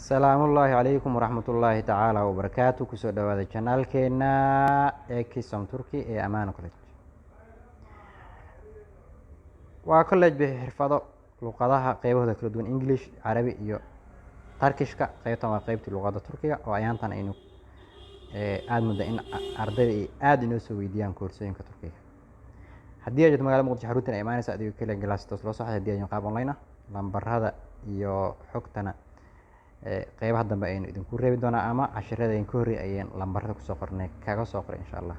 Salaamullaahi calaykum waraxmatullaahi tacaala wabarakaatu. Kusoo dhawaada channelkeena ee Kisom Turkey ee Amaano College. Waa college bixi xirfado luqadaha qeybahooda kala duwan, English, Carabi iyo Turkishka. Qeybtan waa qeybtii luqadda Turkiga oo ayaantan aynu aada mudda in ardayda ay aada inoo soo weydiiyaan koorsooyinka Turkiga. Haddii ay jirto magaalada Muqdisho, xaruntan ay imaanaysa adigoo keliya class toos loo socday. Haddii ay qaab online ah, lambarada iyo xogtana qeybaha dambe ayaynu idinku reebi doonaa, ama cashirada idin ka horreeyay ayaan lambarada kusoo qornay, kaga soo qoray, insha Allah.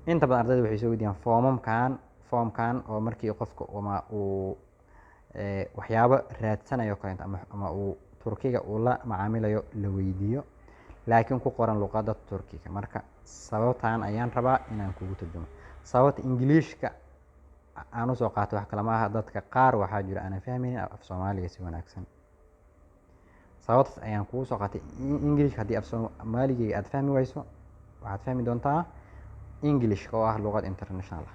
Inta badan ardayda waxay soo weydiiyaan foomamkan, foomkan oo markii qofka ama uu waxyaabo raadsanayo kaleeto ama uu Turkiga uu la macaamilayo la weydiiyo, laakiin ku qoran luqadda Turkiga. Marka sababtan ayaan rabaa inaan kugu turjumo. Sababta Ingiliishka aan usoo qaatay wax kale ma aha, dadka qaar waxaa jira aanan fahmaynin af Soomaaliga si wanaagsan. Sababtaas ayaan kugu soo qaatay English. Haddii af Soomaaligayga aad fahmi wayso, waxaad fahmi doontaa Englishka oo ah luqad international ah.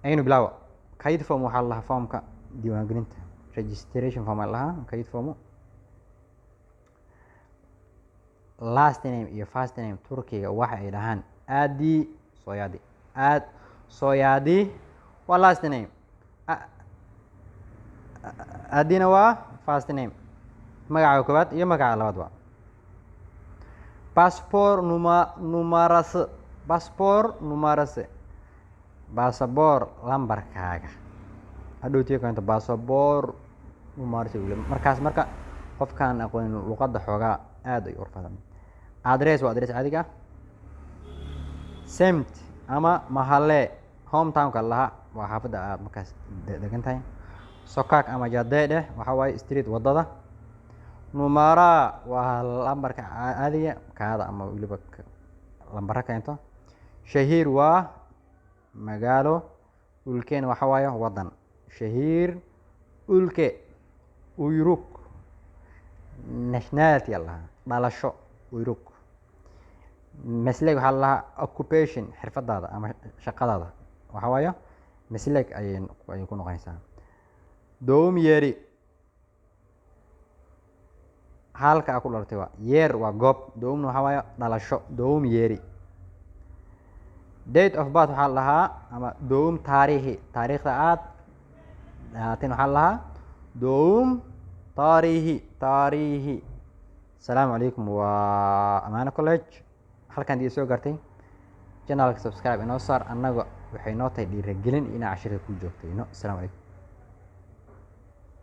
Aynu bilaawo. Kayıt form waxaa la lahaa foomka diiwaangelinta, registration form aa la lahaa kayıt formu. Last name iyo first name Turkiga waxa ay dhahaan adi, soyadı. Ad, soyadı waa last name, adina waa first name, magaca koowaad iyo magaca labaad. Waa pasaport numarası, pasaport numarası, baasaboor lambarkaaga. Hadhowtiyo keento pasaport numarası. Markaas marka qofkaan aqoonin luqadda xoogaa aad ay u urfadan. Adres waa adres caadiga ah. Semt ama mahalle, hometownka lahaa, waa xaafadda aad markaas degan tahay. Sokak ama cadde dheh, waxaa waaye street, waddada. Numara waa lambarka caadiga kaada ama weliba lambaro keento. Şehir waa magaalo, ülkena waxa waaye wadan. Şehir, ülke, uyruk, nationality aa lahaa, dhalasho, uyruk. Meslek waxaa la lahaa occupation, xirfadaada ama shaqadaada, waxa waaye meslek ayay ku noqonaysaa. Doğum yeri, halka aa ku dhalatay waa yer, waa goob. Doğumna waxaa waaye dhalasho, doğum yeri. Date of birth waxaa la dhahaa ama doğum tarihi, taariikhda aad dhalateen waxaa la dhahaa doğum tarihi, tarihi. Asalaamu calaykum, waa Amaano College. Halkan dii soo gaartay, channelka subscribe inoo saar, annaga waxay noo tahay dhiirigelin inaan cashirka ku joogtayno. Asalaamu calaykum.